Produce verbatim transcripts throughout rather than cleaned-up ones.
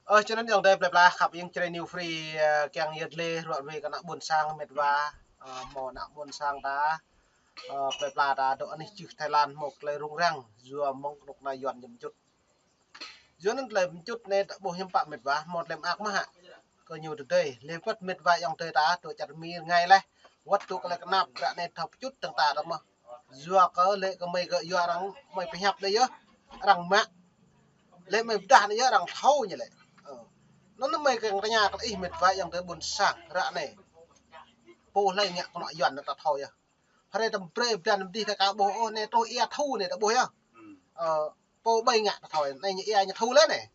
Ơ, čơnăn ayŏng adơi plơi pla khăp, ayŏng Jrai New Free, ơ, kiăng yơh lĕ ruă ruai kơ ană ƀôn sang mĕt wa, ơ, hmâo ană ƀôn sang ta, ơ, plơi pla ta dŏ anih čư̆ Thái Lan hmâo tơlơi rŭng răng, yua mơ̆ng kơnuk kơna Yuan ñu pơčŭt. Yua anŭn tơlơi pơčŭt anai ta ƀuh hiư̆m pă mĕt wa, hmâo tơlơi mơak mơ̆ hă. Kơ ñu tơdơi, lĕ wơ̆t mĕt wa ayŏng adơi ta, tŏ čar Mi rơngai laih. Wơ̆t tŏ kơ lĕ kơnap, ră anai thâo pơčŭt tơ̆ng ta ta mơ̆. Yua kơ lĕ kơ mơi gơ̆ yua arăng mơi pơhiăp anai yơh, arăng mă. Lĕ mơi pơdah anai yơh, arăng thâo ñu lĕ. Ơ. Anŭn mơi kơ tơña kơ ih mĕt wa ayŏng adơi ƀôn sang, ră anai. Pô hlơi ngă kơnuk Yuan ta thâo yơh. Hrơi tơm brơi bơdan mơdih ta ka ƀuh ôh, anai truh ia thu anai ta ƀuh yơh. Ơ, pô ƀai ngă ta thâo, anai ñu ia ñu thu lĕ anai.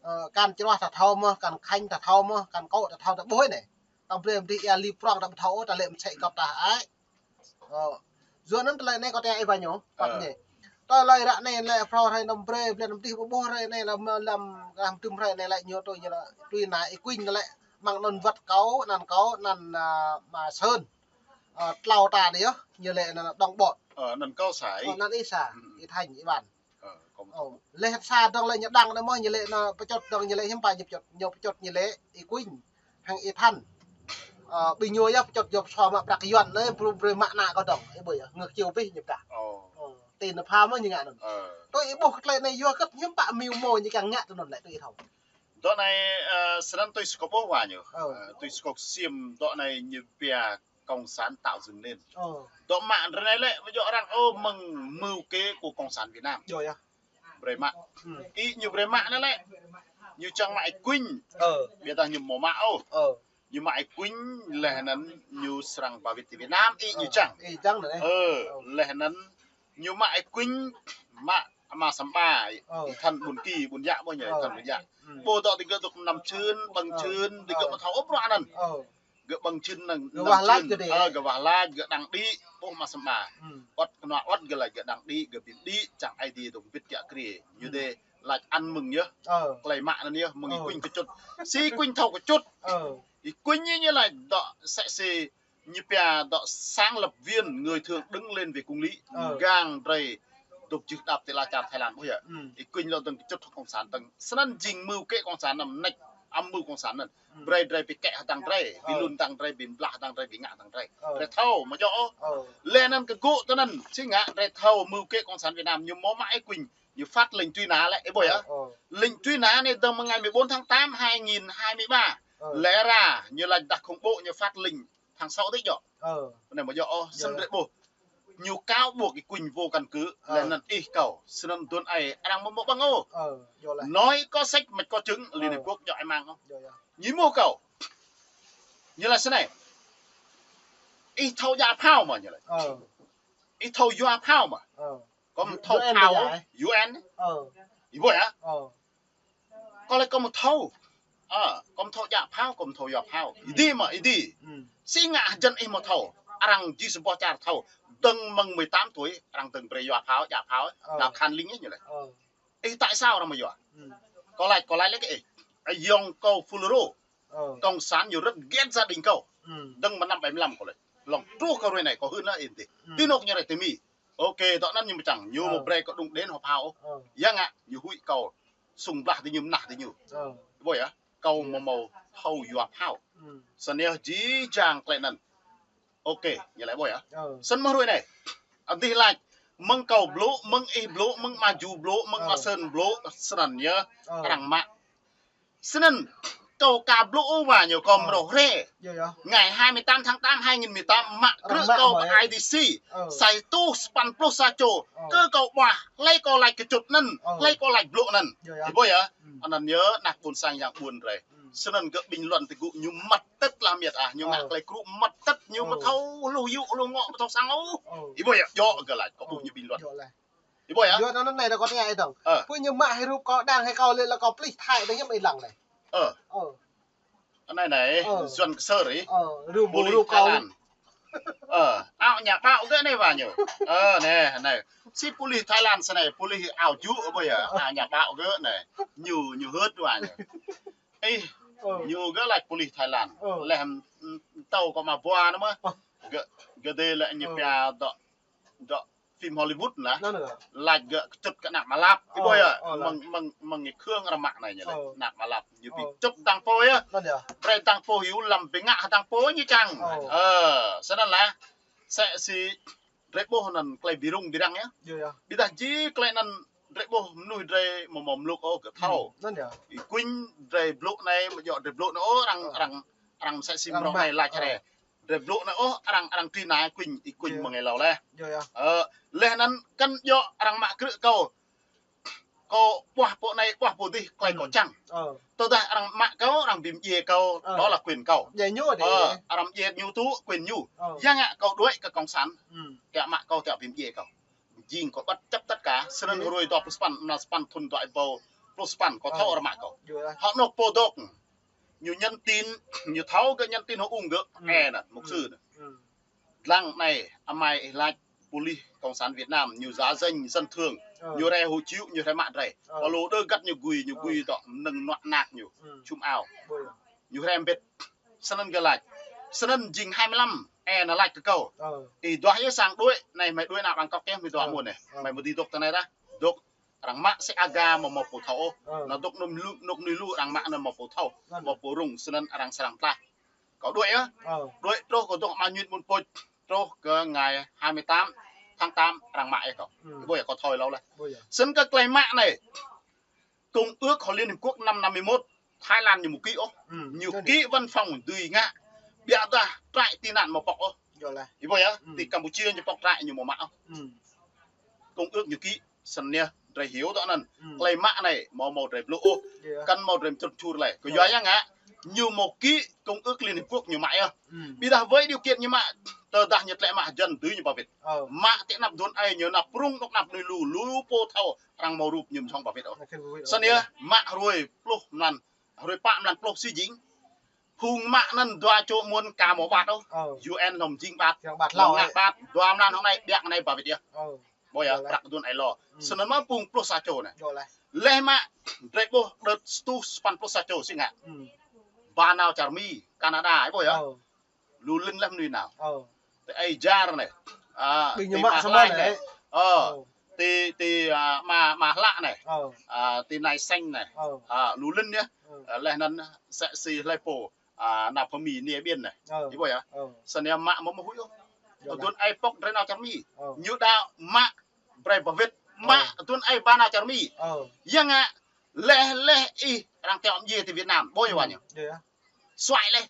Ơ, kan čruah ta thâo mơ̆, kan khanh ta thâo mơ̆, kan kô̆ ta thâo ta ƀuh anai. Tơm brơi mơdih ia li prŏng ta ƀu thâo ôh, ta lĕ mơsĕ gŏp ta ai. Ơ, yua anŭn tơlơi anai kâo tơña ih ƀa ñu, păt anai. Tơlơi ră anai lĕ phrâo hrơi tơm brơi bơdan mơdih ƀu ƀuh hrơi anai lăm, lăm, lăm tŭm hrơi anai lĕ ñu tui ñu lĕ, tui ană Y Quynh lĕ, mơ̆ng anŭn wơ̆t kâo, anăn kâo, anăn, ơ, Ma Sơn. Ơ, tlâo ta anai yơh, ñu lĕ anăn đồng bọn. Ơ, anăn kâo sa ih. Ơ, anăn ih sa, Y Thanh, Y Văn. Ơ, kâo ƀu thâo. Lĕ sa dơ̆ng lĕ ñu đăng anai mơ̆ ñu lĕ anăn pơčŭt dơ̆ng ñu lĕ hiư̆m pă ñu pơčŭt, ñu pơčŭt ñu lĕ Y Quynh, hăng Y Thanh. Ơ, ƀing ñu yơh pơčŭt yơh sua mă prăk Yuan anai, brơi, brơi mă ană kâo dơ̆ng. Ih ƀuh yơh, ngă kơyâo bih ñu pơdah. Ơ. Ơ, tui anŭn pha mơ̆ ñu ngă anŭn. Ơ. Tui ih ƀuh kơ tơlơi anai yua kơ hiư̆m pă mơ̆ ñu kiăng ngă tui anŭn lĕ tui ih thâo. Dŏ anai, ơ, snăn tui si kâo ƀuh wa ñu. Ơ. Ơ, tui si kâo ksiêm dŏ anai ñu pia Cộng sản tạo dựng nên. Ơ. Dŏ mă ră anai lĕ, ƀu djơ̆ arăng ôh mơ̆ng mưu kế của Cộng sản Việt Nam. Djơ̆ yơh. Brơi mă. Ih ñu brơi mă anai lĕ. Ñu čang mă Y Quynh. Ơ. Ƀiădah ñu ƀu mă ôh. Ơ. Ñu mă Y Quynh laih anăn ñu srăng ba wĭt ti Việt Nam, ih ñu čang. Ih čang anai. Ơ, laih anăn ñu mă Y Quynh, mă Ama Samba, Y Thanh Bun Ki, Bun Yak ƀuh ñu, Y Thanh Bun Yak. Ƀuh dŏ digơ̆ dŏ năm čưn, ƀơ̆ng čưn, digơ̆ ƀu thâo ôh bruă anăn. Gơ̆ ƀơ̆ng čưn năng gơ̆ wah lač gơ̆ đe. Ơ, gơ̆ wah lač, gơ̆ đang đĭ, ƀuh Ama Samba. Wơ̆t kơnua wơ̆t gơ̆ lač gơ̆ đang đĭ, gơ̆ ƀĭt đĭ, čang Aê Diê dŏ ƀĭt kiă kriê. Ñu dê lač ăn mơ̆ng yơh. Ơ. Tơlơi mă anăn yơh, mơ̆ng Y Quynh kơčŭt. Si Y Quynh thâo kơčŭt. Ơ. Y Quynh ñu lač dŏ sĕ si ñu pia dŏ sáng lập viên người thượng đứng lên vì công lý. Ơ. Gang drei dŏ jưh đăp ti ala čar Thái Lan ƀuh yơh. Y Quynh lŏ dơ̆ng kơčŭt hŏng cộng sản dơ̆ng. Snăn jing mưu kế cộng sản anăn mơneč, âm mưu cộng sản anăn. Brei drei bi kĕ hơdăng drei, bi lun hơdăng drei, bi blah hơdăng drei, bi ngă hơdăng drei. Ơ. Drei thâo, mơ̆ djơ̆ ôh. Ơ. Laih anăn kơ gŭ tơ anăn, si ngă drei thâo mưu kế cộng sản Việt Nam, ñu mơ̆ mă Y Quynh, ñu phát lệnh truy nã lĕ, ih ƀuh yơh. Ơ, ơ. Lệnh truy nã anai dơ̆ng mơ̆ng ngày mười bốn tháng tám hai nghìn hai mươi ba. Ơ. Lĕ ra, ñu lač dah khủng bố, ñu phát lệnh tháng sáu tih djơ̆. Ơ. Anai mơ̆ djơ̆ ôh, snăn drei ƀuh. Ñu cáo buộc Y Quynh vô căn cứ, laih anăn ih kâo, snăn dŭn ai, arăng mơ̆ mơ̆ ƀơ̆ng ôh. Ơ, djơ̆ laih. Nói có sách mách có chứng, Liên Hiệp Quốc djơ̆ ai mang ôh. Djơ̆ laih. Ñu mơ̆ kâo. Ñu lač snei. Ih thâo djă phao mơ̆ ñu lač. Ơ. Ih thâo yua phao mơ̆. Ơ. Kâo mơ̆ thâo phao U N. Ơ. Ih ƀuh yơh? Ơ. Kâo lač kâo mơ̆ thâo. Ơ, kâo mơ̆ thâo djă phao, kâo mơ̆ thâo yua phao. Ih dĭ mơ̆, ih dĭ. Si ngă hơjăn ih mơ̆ thâo. Arăng jih sa boh čar thâo. Dơ̆ng mơ̆ng mười tám tuổi, arăng dơ̆ng brei yua phao, djă phao. Ơ. Nao khan ling ih ñu lač. Ơ. Ih tại sao arăng mơ̆ yua? Kâo lač, kâo lač lĕ kơ ih. Ayŏng kâo Fulro. Ơ. Cộng sản ñu rơ̆t ghét gia đình kâo. Dơ̆ng mơ̆ng năm bảy mươi lăm kâo lač. Lŏng truh kơ hruê anai kâo hưn lĕ ih dĭ. Ti anôk ñu rai ti Mi. Ok, dŏ anăn ñu mơ̆ čang, ñu mơ̆ brei kâo đung đen hŏ phao. Ơ. Yua ngă, ñu huĭ kâo sung blah ti ñu mơnah ti ñu. Ơ. Ih ƀuh yơh, kâo mơ̆ mâo thâo yua phao. Snăn yơh jih jang klei anăn. Ok, ñu lač ƀuh yơh. Ơ. Snăn mơ̆ hruê anai. Adih lač, mơ̆ng kâo blŭ, mơ̆ng ih blŭ, mơ̆ng Ma Ju blŭ, mơ̆ng Ma Sơn blŭ, snăn yơh, arăng mă. Snăn, kâo ka blŭ ôh wa ñu kâo mrô hre. Yơh, yơh. Ngày hai mươi tám tháng tám hai nghìn mười tám mă krư̆ kâo ƀơi I D C. Ơ. Sa êtuh sapăn pluh sa čô. Ơ. Kơ kâo ƀuah, hlei kâo lač kơčŭt anăn, hlei kâo lač blŭ anăn. Yơh, yơh. Ih ƀuh yơh, anăn yơh, ană ƀôn sang yang ƀuôn drei. Snăn gơ̆ ƀĭn luăn ti gŭ ñu măt tơ̆t lah miêt ah, ñu ngă klei krŭ măt tơ̆t, ñu ƀu thâo hluh yŭ, hluh ngŏ, ƀu thâo sang ôh. Ih ƀuh yơh, djơ̆ gơ̆ lač, kâo ƀuh ñu ƀĭn luăn. Djơ̆ laih. Ih ƀuh yơh? Yua anăn anai kâo tơña ih dơ̆ng. Ơ. Ƀu ñu mă hrup kâo đang hĕ kâo lĕ lĕ kâo plih thai dơ̆ng hiư̆m ih lăng lĕ. Ơ. Ơ. Anai anai, Yuan Ksơ ri. Ơ, hrup, hrup kâo. Ơ, ao ñu ƀao gơ̆ anai wa ñu. Ơ, anai, anai. Si pôlis Thái Lan snei, pôlis ao jŭ ƀuh yơh, ao ñu ƀao gơ̆ anai. Ñu, ñu hơ̆t wa ñu. Ih, ñu gơ̆ lač pôlis Thái Lan. Ơ. Leh, mm, tâo kâo mă bua anŭn mơ̆. Ơ. Gơ̆, gơ̆ dê lĕ ñu pia dŏ, dŏ phim Hollywood lah. Anŭn yơh. Laĭ gơ̆ kơčŭt kơ ană mă lăp. Ih ƀuh yơh. Ơ, ơ, lăng. Mơ̆ng, mơ̆ng, mơ̆ng ngă khương arăng mă anai ñu laĭ. Ơ. Ană mă lăp. Ñu ƀu, ơ, kơčŭt hăng pô yơh. Anŭn yơh. Brơi hăng pô hyu lăm ƀing ngă hăng pô ñu čang. Ơ. Ơ, snăn lah. Sĕ si drei ƀuh anăn klei bi rŭng bi răng yơh. Yơh, yơh. Ƀiădah jing klei anăn drei ƀuh mnuih drei mơ̆ mơ̆ mluk ôh gơ̆ thâo. Hmm, anŭn yơh. Ih kuñ drei blŭ anai, mơ̆ djŏ drei blŭ anai ôh, arăng, ơ, arăng, arăng msĕ si arăng mrâo mă, anai laĭ, ơ, čare. Drei blŭ anai ôh, arăng, arăng tui anai kuñ, ih kuñ, yơh, mơ̆ng ih hlâo leh. Yơh, yơh. Ơ, leh anăn kăn djŏ arăng mă krư̆ kâo. Kâo ƀuah pô anai, ƀuah pô dih, klei kâo, hmm, čang. Ơ. Tơdah arăng mă kâo, arăng bi mdjiê kâo, ơ, đó là quyền kâo. Djai ñu dih. Ơ, arăng mdjiê ñu tŭ, quyền ñu. Ơ. Yang ngă kâo đuaĭ kơ cộng sản. Hmm. Tiŏ mă kâo, tiŏ bi mdjiê kâo. Jing kâo bất chấp tất cả, snăn, yơh, hruê dua pluh sapăn, mlan sapăn thŭn dua êbâo pluh sapăn, kâo thâo, ơ, arăng mă kâo. Yơh. Hŏ anŏ pô dŏ. Ñu nhắn tin, ñu thâo gơ̆ nhắn tin hŏ ung gơ̆, hmm, ơ, anăn, mục sư, hmm, anăn. Hmm. Dlăng anai, amai ih laĭ, pôlis cộng sản Việt Nam, ñu giả danh dân thường, ơ, ñu rai hộ chiếu, ñu rai mă drei. Ơ. Pô lu đơ găt ñu gui, ñu, ơ, gui dŏ mơnơ̆ng nuă nak ñu, hmm, čum ao. Ƀuh yơh. Ñu rai mbĭt. Snăn gơ̆ laĭ. Snăn jing hai mươi lăm, ơ, anăn laĭ kơ kâo. Ơ. Ih duah yơh sang đuaĭ, anai hmei đuaĭ nao Bangkok yơh, hmei duah, ơ, mơ̆n anai. Ơ. Hmei ƀu dưi dŏ ti anai dah. Dŏ arăng mă sĕ aga mơ̆ mâo pô thâo ôh. Ơ. Anăn dŏ anŏ mnuih lu, anŏ mnuih lu arăng mă anăn mâo pô thâo. Anăn. Mâo pô rŭng, snăn arăng srăng tlaih. Kâo đuaĭ yơh. Ơ. Đuaĭ truh kâo dŏ mă ñuit mŭn pôč. Truh kơ ngày hai mươi tám tháng tám arăng mă yơh kâo. Hmm. Ih ƀuh yơh kâo thâo hlâo leh. Ƀuh yơh. Snăn kơ klei mă anai. Công ước của Liên Hiệp Quốc năm năm mươi mốt, Thái Lan ñu mâo ký ôh. Hmm, ñu, anăn ký yơh. Văn phòng dưi ngă. Ƀiădah trại tị nạn mâo pŏk ôh. Yơh lah. Ih ƀuh yơh, hmm, ti Campuchia ñu pŏk trại ñu mâo mă ôh. Hmm. Công ước ñu ký, snăn yơh, drei hyu dŏ anăn. Hmm. Klei mă anai, mâo mâo drei blŭ ôh. Yơh. Kăn mâo drei mtrŭt čur leh. Kơ, yơh, yua yang ngă, ñu mâo ký Công ước Liên Hiệp Quốc ñu mă yơh. Hmm. Ƀiădah với điều kiện ñu mă, tơdah ñu tlĕ mă hơjăn dưi ñu ba wĭt. Ơ. Mă ti anăp aduôn aê ñu anăp prŭng, anŏ anăp mnuih lu, lu pô thâo, arăng mâo rup ñu mơ̆ hŏng ba wĭt ôh. Ơ, kơ ba wĭt ôh. Snăn yơh, mă hruê pluh mlan, hruê pă mlan pluh si jing. Phung mă anăn dua čô mơ̆n ka mâo ƀat ôh. Ơ. U N lŏm jing ƀat. Yang ƀat lŏm hlâo, ngă, ơ, ƀat, dua mlan hŏng anai, ƀiă anai ba wĭt yơh. Ơ. Ƀuh yơh, yơh lah. Prăk aduôn aê lo. Hmm. Snăn mă phung pluh sa čô anai. Yơh lah. Leh mă, drei ƀuh đơ̆t sa rơtuh sapăn pluh sa čô si ngă. Hmm. Ba nao čar Mi, Canada, ih ƀuh yơh. Ơ. Lu lĭn leh mnuih nao. Ơ. Ti Ai Jar anai. A, ƀing ñu ti mă Mah samơ̆ Lai anai. Anai. Ơ. Ơ. Ti, ti, a, Ma, Ma Hlak anai. Ơ. A, ti Nai Seng anai. Ơ. A, lu lĭn yơh. Ơ. A, leh anăn sĕ si hlei pô. A, nao pơ Mi Nia Biên anai. Ơ. Ih ƀuh yơh. Ơ. Snăn yơh mă mơ̆ mâo huĭ ôh. Yơh lah. Aduôn aê pŏk drei nao čar Mi. Ơ. Ñu đa mă brei ba wĭt. Mă, ơ, aduôn aê ba nao čar Mi. Ơ. Yang ngă leh leh ih arăng tiŏ mdjiê ti Việt Nam. Ƀuh yơh, hmm, wa ñu. Yơh. Suaih leh.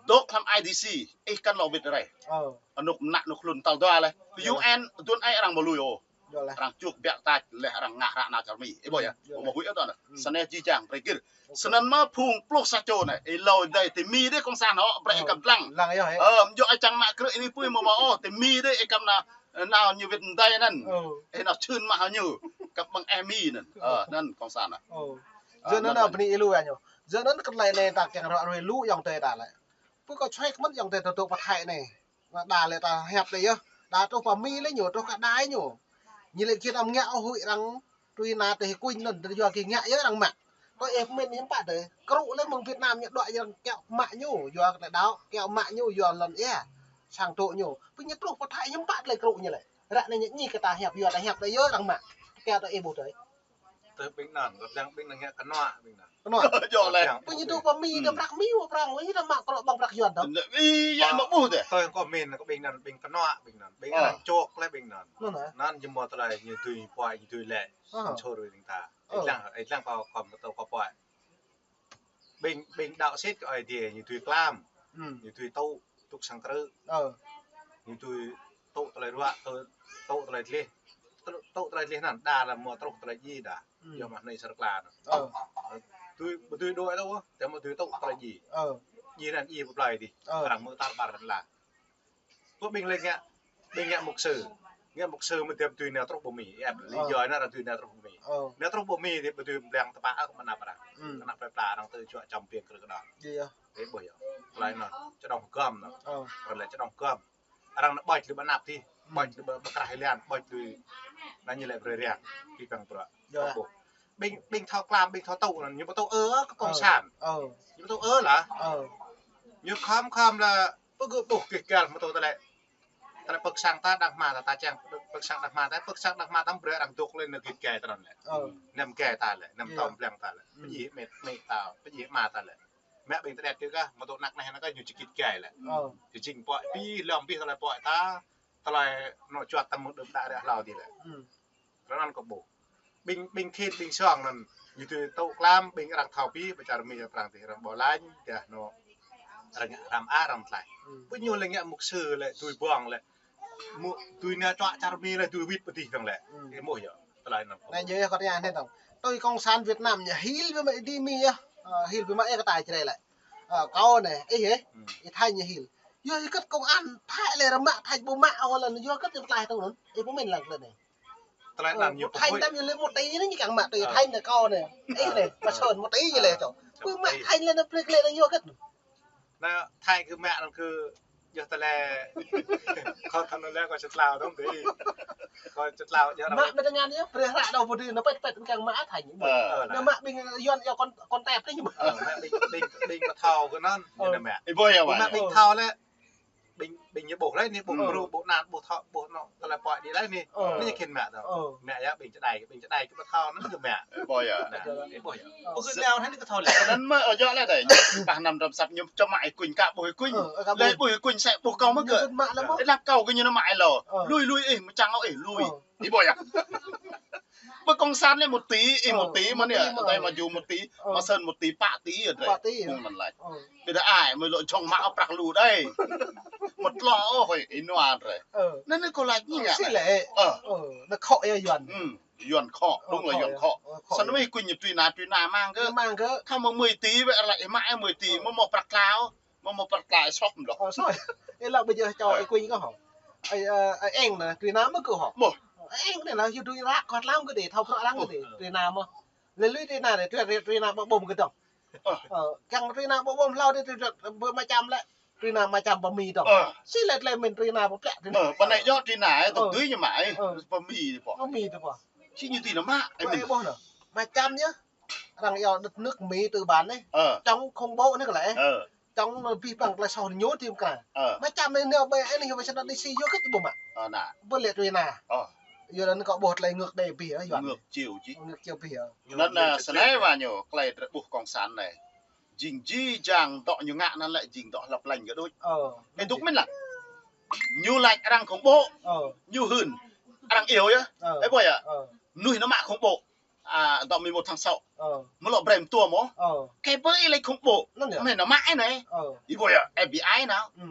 Dŏ hlăm I D C, ih kăn lŏ wĭt rai. Ơ. Anŏ mnă anŏ hlŭn tal dua leh. Yơh. U N, aduôn aê arăng mâo lui ôh. Yơh lah. Arăng čuh biă tač leh arăng ngă hră nao čar Mi. Ih ƀuh yơh. Yơh. Mâo huĭ ôh tơ anai. Hmm. Snăn yơh jih jang brei gir. Ok. Snăn mă phung pluh sa čô anai, ih lŏ dai ti Mi dih cộng sản hŏ, brei, ơ, ih kăm lăng. Lăng yơh, ơ. Ơ, mjŏ ih čang mă krư̆ anai pui mâo mâo ôh, ti Mi dih ih kăm nao, nao ñu wĭt mdai anăn. Ơ. Ih nao čhưn mă hŏ ñu, kăm ƀơ̆ng eh Mi anăn. Ơ, anăn cộng sản anai. Ơ. Ơ, yua anăn anăn anai. Bơni ih lu yơh ñu. Yua anăn kơ tơlơi anai ta kiăng ră ruai lu ayŏng adơi ta lĕ. Pô kâo čuai kơ mơ̆n ayŏng adơi ta dŏ pơ Thái anai. Đa lĕ ta hiăp lĕ yơh. Đa truh pơ Mi lĕ ñu, truh kơ đa ñu. Ñu lĕ kiăng ăm ngă ôh huĭ arăng tui anai tui kuñ anŭn, tui yua kiăng ngă yơh arăng mă. Tui ih pơmĭn hiư̆m pă tui. Krŭ lĕ mơ̆ng Việt Nam ñu đuaĭ arăng kiăng mă ñu, yua kơ tơlơi đaŏ, kiăng mă ñu, yua lŏn ia. Sang tŭ ñu. Pơ ñu truh pơ Thái hiư̆m pă tơlơi krŭ ñu lĕ. Ră anai ñu ñi kơ ta hiăp, yua ta hiăp tui yơh arăng mă. Kiăng tui ih ƀuh tui. Tơ ƀing anŭn, ră lăng ƀing anŭn ngă kơnuă ƀing anŭn. Kơnuă. Yơh leh. Ƀing ñu tŭ pơ Mi, hmm, tơ prăk Mi, wơ̆t prăk, wơ̆t ñu ta mă krŭ ƀơ̆ng prăk Yuăn tơ. Ih, yơh mă ƀuh tơ. Tơ kơ Mi anŭn kơ ƀing anŭn, ƀing kơnuă ƀing anŭn. Ƀing, ơ, anŭn čŏk leh ƀing anŭn. Anŭn hă? Anŭn ñu mâo tơlơi ñu dưi puai, ñu dưi lĕ. Ơ. Ñu čor ƀing ta. Ơ. Ih lăng, ih lăng kâo, kâo mơ̆ tơ kâo puai. Ƀing, ƀing đaŏ sĭt kơ Aê Diê ñu dưi klam. Hmm. Ñu dưi tŭ, tŭ sang krư̆. Ơ. Ñu dưi tŭ tơlơi ruă, tŭ, tŭ tơlơi gleh. Tŭ, tŭ tơlơi gleh anŭn, đa lăm mâo truh tơlơi djai đa. Hmm. Yua mă anai sơr kla anŭn. Ơ. Dưi, ƀu dưi đuaĭ ôh, tơdah mâo dưi tŭ tơlơi djai. Ơ. Djai anŭn djai pơplai dih. Ơ. Arăng mơ̆ tar ƀar anŭn lah. Pô ƀing lĕ ngă, ƀing ngă mục sư. Ngă mục sư mơ̆ tơdah ƀu dưi nao truh pơ Mi. Ơ. Ih ƀuh yơh, nao ƀu dưi nao truh pơ Mi. Ơ. Nao truh pơ Mi dih ƀu dưi blang tơpă ôh kơ mơnă prăk. Hmm. Kơ anăp plei pla arăng tơčuă čăm piêng krư̆ kơđŏng. Yơh, yơh. Ih ƀuh yơh. Tơlơi anŭn, čơđŏng hơgŏm anŭn. Ơ. Arăng lĕ čơđŏng hơgŏm. Arăng anŭn ƀuăč lui ƀơi anăp dih. Hmm. Ƀuăč lui ƀơi, ƀơi krah ih lăng, ƀuăč lui. Anŭn ñu lĕ brơi riang. Pi păng bruă. Yơh. Ih ƀuh. Ƀing, ƀing thâo klam, ƀing thâo tŭ anŭn, ñu ƀu tŭ ơ kơ cộng sản. Ơ. Ñu ƀu tŭ ơ lah. Ơ. Ñu khŏm khŏm lah, pơ gơ̆ ƀuh kih gal mơ̆ tŭ tơlơi. Tơlơi pơ̆k sang ta đang hmua ta, ta čang pơ̆k sang đang hmua ta, pơ̆k sang đang hmua ta brơi arăng dŏ lĕ nao git gai tơlơi lĕ. Ơ. Năm gai ta lĕ, năm tơm blang ta lĕ. Pơjing mĕt mĕt ta, pơjing ama ta lĕ. Mă ƀing tơđet tui kah, mă tŏ năk neh năk kah ñu či git gai lĕ. Ơ. Či jing pơ̆k pi, lơ̆m pi tơlơi pơ̆k ta, tơlơi nao čuăt ta mŭt đưm đă rĕh hlâo dih lĕ. Ư. Rơnăn kơ ƀuh. Ƀing, ƀing khĭn, ƀing song anŭn, ñu tui tŭ klam, ƀing arăng thâo pi, pơ čar Mi, arăng tih, arăng ƀu lañ, tih nô, arăng ngă ram a, ram tlaih. Ư. Ƀu ñu lĕ ngă mục sư lĕ, tui ƀơ̆ng lĕ. Mŭk tui nao čuă čar Mi lĕ, tui wĭt pơ tih dơ̆ng lĕ. Ư. Ih ƀuh yơh, tơlơi anŭn. Anai yơh, yơh, kâo tơña anai dơ̆ng. Tui Cộng sản Việt Nam ñu hil biă mă đi Mi yơh. Ơ, hil biă mă ih kơ ta Jrai lĕ. Ơ, kâo anai, ih, ih. Ư. Ih Thanh ñu hil. Yua hơget công an Thái lĕ rơmă Thanh ƀu mă ôh lĕ, yua hơget ñu tlaih tơ̆ng anŭn. Ih pơmĭn lăng tơlơi anai. Tơlơi anŭn ñu pơhuĭ. Thanh tam ñu lĕ một tỷ anai ñu kiăng mă tui Thanh anai kâo anai. Ih anai, mă Sơn một tỷ ñu lĕ čô. Ƀu mă Thanh lĕ anai plek lĕ anai yua hơget. Anai Thái kơ mă anŭn kơ yua tơlơi. Kâo thâo anŭn lĕ kâo čơtlao dơ̆ng dih. Kâo čơtlao yua anŭn. Mă ƀing tơngan yơh, brơi hră đao pơdui anŭn pĕt pĕt kiăng mă Thanh. Ơ, anai. Anai mă ƀing Yuan yua kon, kon tep anai ñu mă. Ơ, mă ƀing, ƀing, ƀing pơthâo kơ anŭn, ñu anai mă. Ih ƀuh yơh, ƀuh mă ƀing thâo lĕ. Ƀing, ƀing ñu ƀuh lĕ anai, ƀuh mrô, ƀuh anăn, ƀuh thâo, ƀuh anŏ, tơlơi pơ̆k dih lĕ anai. Ơ. Anai ñu khĭn mă tŏ. Ơ. Mă yơh ƀing čơđai, ƀing čơđai kơ ƀu thâo anŭn kơ mă. Ƀuh yơh. Anai, ih ƀuh yơh. Ơ. Ƀuh kơ nao anai kơ thâo lĕ. Anŭn mơ̆, ơ, yơh lĕ đơi. Pah năm trăm sat ñu čơmă ih kuñ kơ ƀuh ih kuñ. Ơ, ơ, kơ ƀuh. Lĕ ƀuh ih kuñ sĕ ƀuh kâo mơ̆ kơ. Ñu kơ mă lĕ mơ̆. Ih lăng kâo kơ ñu anai mă ih lô. Ơ. Lui, lui ih, mơčang ôh ih, lui. Ơ. Ih ƀuh yơh. Ƀơi Cộng sản anai một tỷ, ih một tỷ mơ̆n yơh. Ơ, một tỷ mơ̆n. Một tỷ mă Jrai. Ơ. Mă Sơn một tỷ, pă tỷ yơh, Jrai. Pă tỷ yơh. Ƀuh anŭn laih. Ơ. Ƀiădah ai mơ̆ lŏ čŏng mă prăk lu đơi. Mơ̆ tlŏ ôh hơi, ih nua Jrai. Ơ. Anŭn anai kâo laĭ ñu ngă. Sĭt lĕ. Ơ. Ơ, anai khŏ yơh Yuan. Ư, Yuan khŏ, ơ, đúng là Yuan khŏ. Ơ, khŏ. Snăn mơ̆ ih kuñ ñu truy nã, truy nã mơ̆ng kơ. Mơ̆ng kơ. Thâo mơ̆ mười tỷ ƀĕ lĕ ih mă mười tỷ, ơ, mơ̆ mă prăk tlao. Mơ̆ mă prăk tlao sŏk mơ̆ lŏ. Ơ, sŏk. Ih lăng ƀơi yơh čô ih kuñ kơ hŏ. Ơi, ơ, ơi, eng anai, truy nã mơ̆ kơ hŏ. Ƀuh. Eng anai lĕ, yua truy nã, kơ tlao kơ dih, thâo prăk lăng kơ dih. Ơ. Truy nã mơ̆. Lĕ lui truy nã dih, truy, truy nă ƀu ƀuh mơ̆ kơ dơ̆ng. Ơ. Ơ, kiăng truy nã ƀu ƀuh hlâo dih, truy, truy, ƀơi mă čăm lĕ. Truy nã mă čăm pơ Mi dơ̆ng. Ơ. Sĭt lĕ tơlơi mĭn truy nã ƀu plĕ truy nă. Ơ, pơ anai yơh truy nă, ơ, tui ñu mă, ơ, pơ Mi dih pô. Pơ Mi dih pô. Sĭt ñu tui nă mă, ơ, ƀuh anai. Mă čăm yơh. Arăng yua đất nước Mỹ tư bản anai. Ơ. Chống khủng bố anai kơ lĕ. Ơ. Chống anai pih păng tơlơi soh ñu tim kra. Ơ. Mă čăm anai nao ƀơi anai hơbơi sơnat đi si yua kơ ƀu mă. Ơ, anai. Ƀu lĕ truy nă. Ơ. Yua anŭn kâo ƀuh tơlơi ngược đê pih yơh, Yuan. Ngược chiều chứ. Ngược chiều pih yơh. Anŭn, ơ, snei wa ñu, tơlơi drơi ƀuh Cộng sản anai. Jing ji jang dŏ ñu ngă anŭn lĕ jing dŏ hlăp lĕng kơ đôč. Ơ. Ih dŏ mĭn lăng. Ñu laĭ arăng khủng bố. Ơ. Ñu hưn. Arăng iâu yơh. Ơ. Ih ƀuh yơh. Ơ. Mơnuih nao mă khủng bố. À, dŏ mười một tháng sáu. Ơ. Mơ̆ lŏ brơi mơtua mơ̆. Ơ. Kơ ƀơi ih laĭ khủng bố. Anŭn yơh. Mơnuih nao mă anai. Ơ. Ih ƀuh yơh, F B I nao. Ư.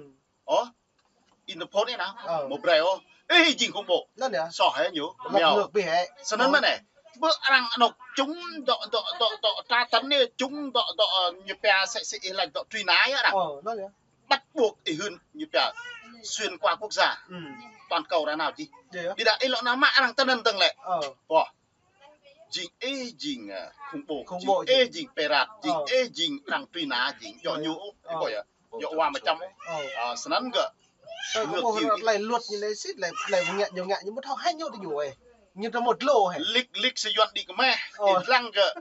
Ơ. Interpol anai nao. Ơ. Mơ̆ brơi ôh. Ih jing khủng bố. Anŭn yơh. Soh hĕ ñu. Lăp ngược pih hĕ. Snăn mơ̆n anai. Ƀơi arăng anŏ čung dŏ, dŏ, dŏ, dŏ, tra tấn anai čung dŏ, dŏ, ơ, ñu pia sĕ sĕ ih laĭ dŏ truy nã yơh arăng. Ơ, anŭn yơh. Bắt buộc ih hưn ñu pia xuyên qua quốc gia. Ư. Toàn cầu ra nao čih. Yơh. Ƀiădah ih lŏ nao mă arăng tơnăn tơ̆ng lĕ. Ơ. Ƀuh. Jing ih jing, ơ, khủng bố, khủng bố jing ih jing pirate, jing ih jing arăng truy nã, jing yua ñu, ih ƀuh yơh. Yua wa mă čăm. Ơ. Ơ, snăn kơ. Ngược chiều. Tơlơi luật ñu lĕ sĭt lĕ, tơlơi ngă ñu ngă ñu mơ̆ thâo hĕ ñu tui ñu ơi. Ñu tơ mơ̆ dlô hĕ. Lik, lik sơyuan đĭ kơ meh. Ơ. Ih lăng kơ.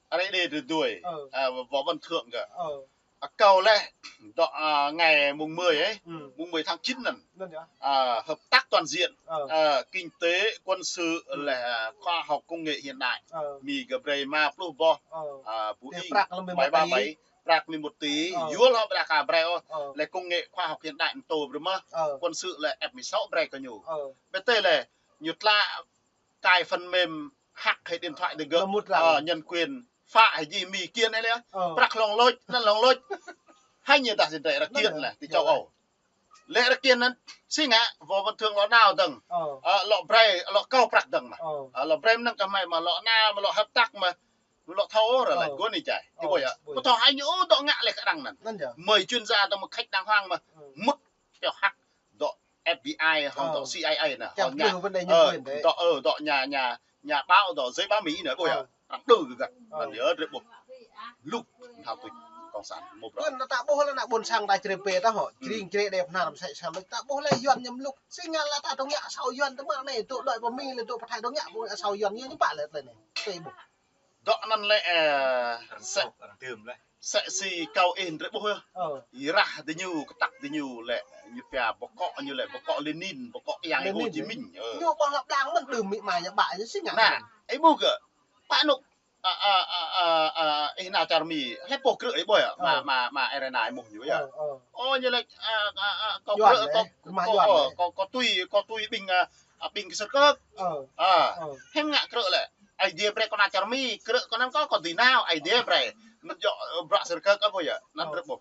Arăng đe tui dui. Ơ. À, Võ Văn Thưởng kơ. Ơ. À, kâo lĕ, dŏ, à, ngày mùng mười ấy, ư, mùng mười tháng chín anŭn. Anŭn yơh. À, hợp tác toàn diện, ơ, à, kinh tế, quân sự, ư, lĕ, à, khoa học công nghệ hiện đại. Ơ. Mi kơ brơi rơma pluh boh, ơ, à, Boeing bảy ba bảy, prăk mười một tỷ. Ơ. Yua lŏ prăk kơ brơi ôh, ơ, lĕ công nghệ khoa học hiện đại tô brơi mơ̆, ơ, quân sự lĕ F mười sáu brơi kơ ñu. Ơ. Ƀơi tơ lĕ, ñu tla cài phần mềm hack hĕ điện thoại tơ gơ̆. Lơ mŭt arăng. Ơ, nhân quyền, phá hĕ ji Mi kiăng hĕ lĕ. Ơ. Prăk hlŏng lôč, anŭn hlŏng lôč. Hĕ ñu dah sĭt đơi rơkiên lĕ, ti châu Âu. Lĕ rơkiên anŭn, sĭt ngă, Võ Văn Thưởng lŏ nao dơ̆ng. Ơ. Ơ, lŏ brơi, lŏ kâo prăk dơ̆ng mơ̆. Ơ. Ơ, lŏ brơi mơnăng kơ hmei mơ̆ lŏ nao, mơ̆ lŏ hợp tác mơ̆. Lŏ thâo ôh ră lĕ, ơ, gơ̆ anai jai. Ơ, ih ƀuh yơh. Ih ƀuh. Ƀu thâo hĕ ñu ôh dŏ ngă lĕ kơ arăng anŭn. Anŭn yơh. Mơi chuyên gia dŏ mơ̆ khač đang hoang mơ̆. Ơ. Mŭt pioh hack dŏ F B I, hŏng dŏ C I A anai. Kiăng hŏng plư vấn đề nhân quyền dih. Dŏ, ơ, dŏ nhà, nhà, nhà báo, dŏ giới báo Mỹ anai, ƀuh yơh. Ơ. Arăng đơ gơ̆ găt. Ơ. Anŭn yơh, drơi ƀuh. Lŭk, thâo tui Cộng sản mơ̆ brơi. Ƀuh anai ta ƀuh lĕ anai ƀôn sang ta črê pê ta hŏ. Ư. Čring črê đe pơhnar mơsĕ sa lĕ ta ƀuh lĕ Yuan ñu lŭk. Sĭt ngă lĕ ta dŏ ngă asâo Yuan tơmă anai, dŏ đuaĭ pơ Mi lĕ dŏ pơthai dŏ ngă ƀu asâo Yuan ñu ñu pă lĕ tơlơi anai. Tui ƀuh. Dŏ anŭn lĕ, ơ, arăng sĕ. Arăng tơm lĕ. Sĕ si kâo ih ndrĕ ƀuh yơh. Ơ. Rah diñu, kơtăk diñu lĕ, ñu pia bơkŏ ñu lĕ, bơkŏ Lenin, bơkŏ Yang Hồ Chí Minh. Ơ. Ñu ƀơ̆ng lăp đang mơ̆n đưm mĭ mai ñu ƀă ñu sĭt ngă. Nă, ih ƀuh kơ, pă nuk, a, a, a, a, a, ih nao čar Mi, hlơi pô krư̆ ih ƀuh yơh, ma, ma, ma Arena ih ƀuh ñu yơh. Ơ, ơ. Ơ, ñu lĕ, a, a, a, kâo krư̆, kâo, kâo, kâo tui, kâo tui ƀing, a, a, ƀing kơ sơkơ̆k. Ơ. A, ơ. Hiư̆m ngă krư̆ lĕ. Aê Diê brơi kâo nao čar Mi, krư̆ kâo anŭn kâo, kâo dưi nao, Aê Diê brơi. Mơ̆n djơ̆, ơ, bruă sơkơ̆k ƀuh yơh, anŭn rơ̆p ƀuh.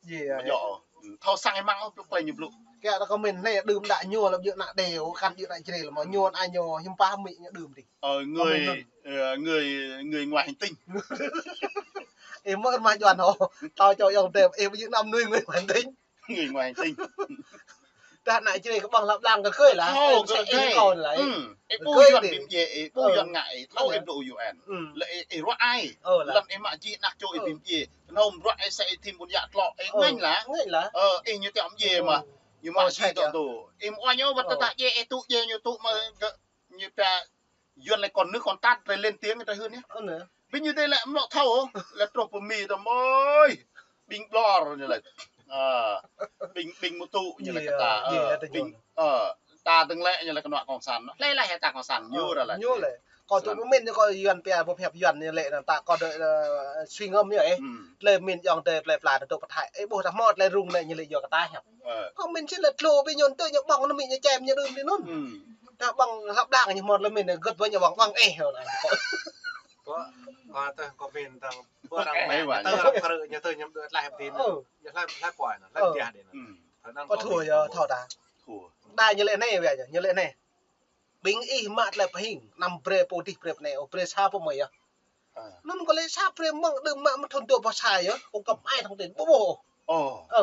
Mơ̆n djơ̆, ơ. Thâo sang ih măng ôh, blŭ klei ñu blŭ. Kơ ta kơ mĭn hlơi đưm đă ñu lăp djơ̆ ană đe, ôh, kăn djơ̆ ană Jrai lăp mơ̆ ñu ană ñu, hiư̆m pă mĭ ñu đưm dih. Ơ, người, ơ, người, người ngoài hành tinh. Ih mơ̆ kơ mă Yuan hŏ, thâo čô yŏng tĕm, ih ƀu djơ̆ anăm nuih người ngoài hành tinh. Người ngoài hành tinh. Tah ană Jrai kơ ƀơ̆ng lăp đang kơ khơi lah. Thâo, ih kơ sĕ ih khơi. Kơ lah, ih. Ih ƀuh Yuan ƀing djai, ih ƀuh Yuan ngă, ih thâo ih blŭ U N. Lĕ ih, ih ruă ai. Ơ lah. Lăn ih mă jih ană čô ih ƀing djai. Nôm ruă ih sĕ ih thim ƀun yă tlŏ, ih ngêñ lah. Ngêñ lah. Ơ, ih ñu tiŏ djai mă. Ñu mă jih tŏ tŭ. Ih mơ̆ ñu wơ̆t tơdah djai ih tŭ djai ñu tŭ mă gơ̆ ñu pia Yuan lĕ con nước con tat, drei lên tiếng drei hưn yơh. Ơ, nă. Ƀing ñu dê lĕ mlŏ thâo, lĕ truh pơ Mi tơ mơi. Ƀing ƀlŏr ñu lĕ. A, ƀing, ƀing mơtŭ ñu lĕ kơ ta, ơ, ƀing, ơ, ta dơ̆ng lĕ ñu lĕ kơnuă cộng sản. Hlơi lĕ hĕ ta cộng sản, ñu ră lĕ. Ñu lĕ. Kâo tŭ pơmĭn ñu kâo Yuan pia, pơhiăp Yuan ñu lĕ, ta kâo đơi, ơ, suy ngẫm ñu, ơ. Tơlơi pơmĭn yŏng tơi plơi pla tơdŏ pơthai. Ơ, ƀuh ta hmâo tơlơi rŭng lĕ ñu lĕ yua kơ ta hiăp. Ơ. Kâo pơmĭn sĭt lĕ tlô ƀing ñu tơ ñu ƀơ̆ng ană mĭ ñu čem ñu đưm dih anŭn. Tơdah ƀơ̆ng lăp đang ñu hmâo tơlơi pơmĭn gơ̆t ƀơi ñu ƀơ̆ng ƀơ̆ng ih hơ anai. Kâo, kâo tơ kâo pơmĭn tơ̆ng ƀơi arăng mă, ñu tơ arăng krư̆, ñu tơ ñu đuaĭ tlaih hơdip. Ơ. Ñu tlaih, tlaih kuai anŭn, tlaih biah dih anŭn. Ơ. Kâo thâo yơh, thâo ta. Thâo. Đa ñu lĕ anai wĕ ñu, ñu lĕ anai. Ƀing ih mă tơlơi pơhing, anăm brơi pô dih brơi pơ anai, ôh, brơi sa pô mơi yơh. Anŭn kâo lĕ sa brơi mơ̆ng đưm mă mơ̆ thun dua boh sa yơh, ƀu kăp ai thông tin, ƀu ƀuh. Ơ.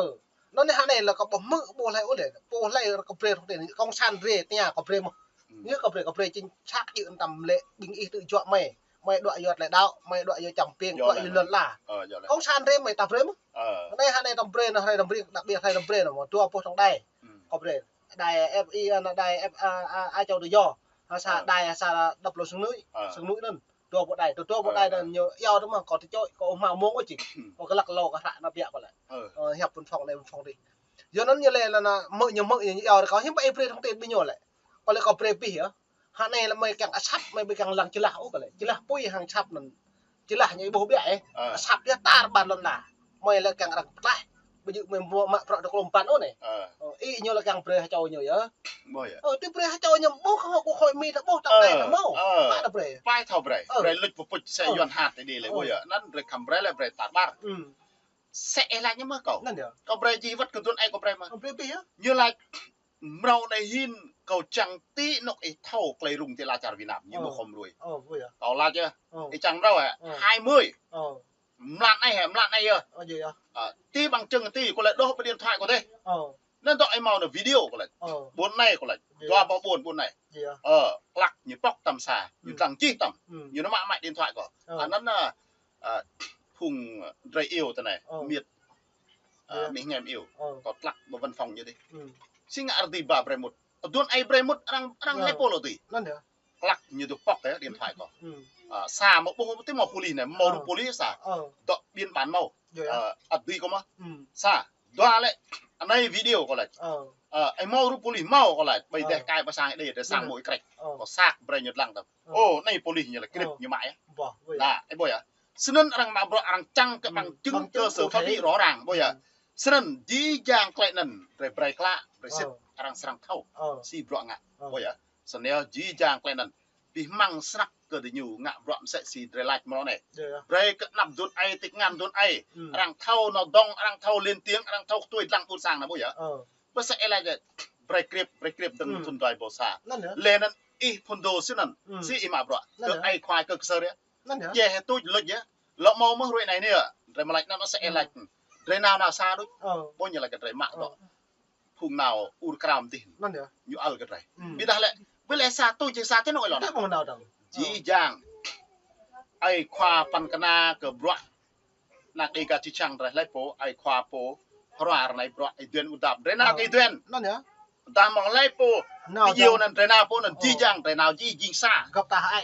Anŭn anai hă anai lĕ kâo ƀuh mơ̆ ƀuh hlơi ôh lĕ, ƀuh hlơi kâo brơi thông tin, cộng sản brơi tơña kâo brơi mơ̆. Ñu kâo brơi, kâo brơi chính xác jơ̆ tăm lĕ ƀing ih tŭ juă mơi. Mơi đuaĭ yua tơlơi đaŏ, mơi đuaĭ yua čăm piêng, đuaĭ yua lŏn ala. Cộng sản brơi mơi ta brơi mơ̆. Anai hă anai tăm brơi anŭn, hrơi tăm brơi, đặc biệt hrơi tăm brơi anŭn, dua boh trong đài. Kâo brơi. Đài F I, anŭn đài F, a, a, a, châu tự do. Ha, sa đài, ha, sa độc lập sông núi, sông núi anŭn. Dua boh đài, dua, dua boh đài anŭn ñu iâu tơ mơ̆, kâo tơ čôi, kâo hmâo mông kâo či. Kâo kơ lăk lâo kơ hră ană biă kâo lĕ. Ơ, hiăp phun phong anai phun phong dih. Yua anŭn ñu lĕ anŭn, mơ̆ ñu mơ̆ ñu iâu kâo, hiư̆m pă ih brơi thông tin ƀing ñu lĕ. Kâo lĕ kâo brơi pih yơh. Hă anai lĕ mơi kiăng asăp, mơi ƀu kiăng lăng čơlah ôh kâo lĕ. Čơlah apui hăng asăp anŭn. Čơlah ñu ih ƀuh biă ih. Asăp yơh tar ƀan lŏn ala. Mơi lĕ kiăng arăng pơtlaih. Ƀu djơ̆ mơi ƀu mă bruă tơklôm ƀan ôh anai. Ơ, ih ñu lĕ kiăng brơi ha čô ñu yơh. Ơ, tui brơi ha čô ñu ƀuh kơ hŏ kơ khôi mi ta ƀuh ta anai ta hmâo. Mă ta brơi. Pai thâo brơi. Brơi luč pơpuč sĕ Yuan hă tơ dih lĕ ƀuh yơh. Anŭn brơi khăm brơi lĕ brơi tar ƀar. Sĕ ih laĭ ñu mơ̆ kâo. Anŭn yơh. Kâo brơi jih wơ̆t kơ dun ai kâo brơi mơ̆. Kâo brơi pih yơh. Ñu laĭ mrâo anai hin kâo čang ti anŏ ih thâo tơlơi rŭng ti ala čar Việt Nam, ñu ƀu khŏm ruai. Kâo laĭ yơh. Ih čang mrâo hă? Hai mươi. Mlan anai hă, mlan anai yơh. Ơ, ti bằng chứng ti, kâo lĕ đŏh pơ điện thoại kâo dih. Anŭn dŏ ih hmâo anŭn video kâo laĭ. Ƀôn anai kâo laĭ. Dua boh ƀôn, ƀôn anai. Ơ, klăk ñu pŏk tăm sa, ñu dlăng čih tăm. Ñu nao mă mă điện thoại kâo. Anŭn anŭn, ơ, phung drơi iâu tơ anai, miêt. Ơ, mih ngem iâu. Kâo klăk ƀơi văn phòng ñu dih. Si ngă arăng dưi ba brơi mŭt. Dun ai brơi mŭt arăng, arăng lĕ pô lŏ dưi. Klăk ñu dŏ pŏk yơh điện thoại kâo. Ơ, sa mơ̆ ƀuh tơ mơ̆ pôlis anai, hmâo rup pôlis sa. Dŏ biên bản hmâo. Ơ, ăt dưi kâo mơ̆. Sa, dua lĕ, anai video kâo laĭ. Ơ, ih hmâo rup pôlis hmâo kâo laĭ. Ƀơi dêh kai ƀơi sang ih đei, dêh sang hmâo ih krĕč. Kâo sak brơi ñu dlăng tăm. Ơ. Ôh, anai pôlis ñu laĭ krĕč ñu mă yơh. Anai, ih ƀuh yơh. Snăn arăng mă bruă arăng čang kơ bằng chứng cơ sở pháp lý rõ ràng, ƀuh yơh. Snăn jih jang tơlơi anŭn, drơi brơi klă, brơi sĭt, arăng srăng thâo. Si bruă ngă, ƀuh yơh. Snăn yơh jih jang tơlơi anŭn. Pih măng snăk kơ diñu ngă bruă msĕ si drơi lač mrâo anai. Brơi kơ anăp dun ai, tĭk ngăn dun ai. Arăng thâo nao dŏng, arăng thâo lên tiếng, arăng thâo tui dlăng ƀôn sang anai ƀuh yơh. Ƀơ sĕ ih laĭ brơi krĕp, brơi krĕp dơ̆ng thun dua boh sa. Lĕ anŭn ih phun dô snăn. Si ih mă bruă. Kơ ai khua kơ kơsơr yơh. Djai hĕ tuč luč yơh. Lŏ hmâo mơ̆ ruai anai anai yơh. Drơi mă lač anŭn sĕ ih lač. Drơi nao nao sa đôč. Ƀuh ñu laĭ kơ drơi mă dŏ. Phung nao ur krao mơdih. Ñu ăl kơ drơi. Ƀiădah lĕ, ƀiădah lĕ sa tuč či sa tơ anŏ ih lŏ nao. Jih jang. Ai khua păn kơna kơ bruă. Ană Dega či čang drơi hlơi pô, ai khua pô. Hrua ră anai bruă, ih duen ƀu dăp. Drơi nao kơ ih duen. Dah mơ̆ng hlơi pô. Ih iâu anŭn drơi nao pô anŭn jih jang, drơi nao jih jing sa.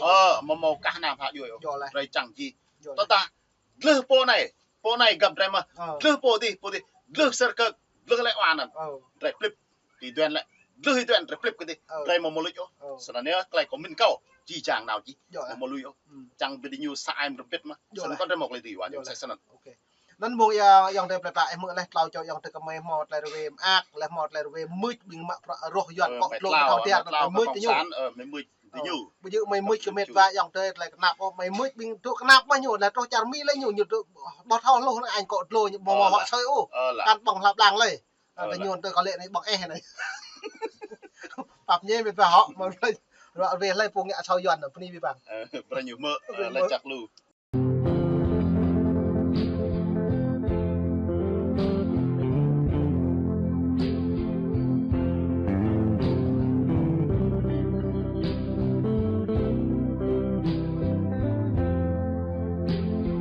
Ơ, mơ̆ hmâo kah anăm pha djuai ôh. Drơi čang jih. Tơdah gleh pô anai. Pô anai găp drei mơ̆. Ơ. Dlưh pô dih, pô dih. Dlưh sơr kơ, dlưh lĕ wa anăn. Ơ. Drei plĭp. Kơ Ih Duan lĕ. Dlưh Ih Duan drei plĭp kơ dih. Ơ. Drei mơ̆ mơ̆ luč ôh. Ơ. Snăn yơh tơlơi kâo mĭn kâo. Jih jang nao jih. Yơh. Mơ̆ mơ̆ luč ôh. Hmm. Čang ƀing ñu sa ai mơ̆ rơbit mơ̆. Yơh. Snăn lah. Kâo drei mơ̆ klei dih wa ñu. Yơh. Sa snăn. Ok. Anăn mơ̆ng yă ayŏng adơi plei pla ih hmư̆ leh tlâo čô ayŏng adơi kơ mơi hmâo tơlơi rơwe mơak, leh hmâo tơlơi rơwe mưč ƀing mă bruă roh Yuan. Ơ, kơ mơi dlông tlâo, kơ thâo mơi tiar tlâo, mơi kơ mơi kông ñu. Sản, ơ, mơi mưč. Ơ, ƀu djơ̆ mơi mưč kơ mĕt wa ayŏng adơi tơlơi kơnăp ôh, mơi mưč ƀing dŏ kơnăp mơ̆ ñu, leh truh čar Mi leh ñu, ñu dŏ ƀu thâo hluh anăn anh kơ dlông ñu, mơ̆ mơ̆ hŏ sơi ôh. Ơ, lah. Kăn ƀơ̆ng hlăp lăng leh. Ơ, lah. Ñu tơ kơ lĕ anai ƀơ̆ng eh anai. Pap ñe mĕt wa hŏ, mơi leh. Ră ruai leh pô ngă asâo Yuan, bơni ƀing ƀăng. Ơ, brơi ñu hmư̆, ơ, leh čăk lu.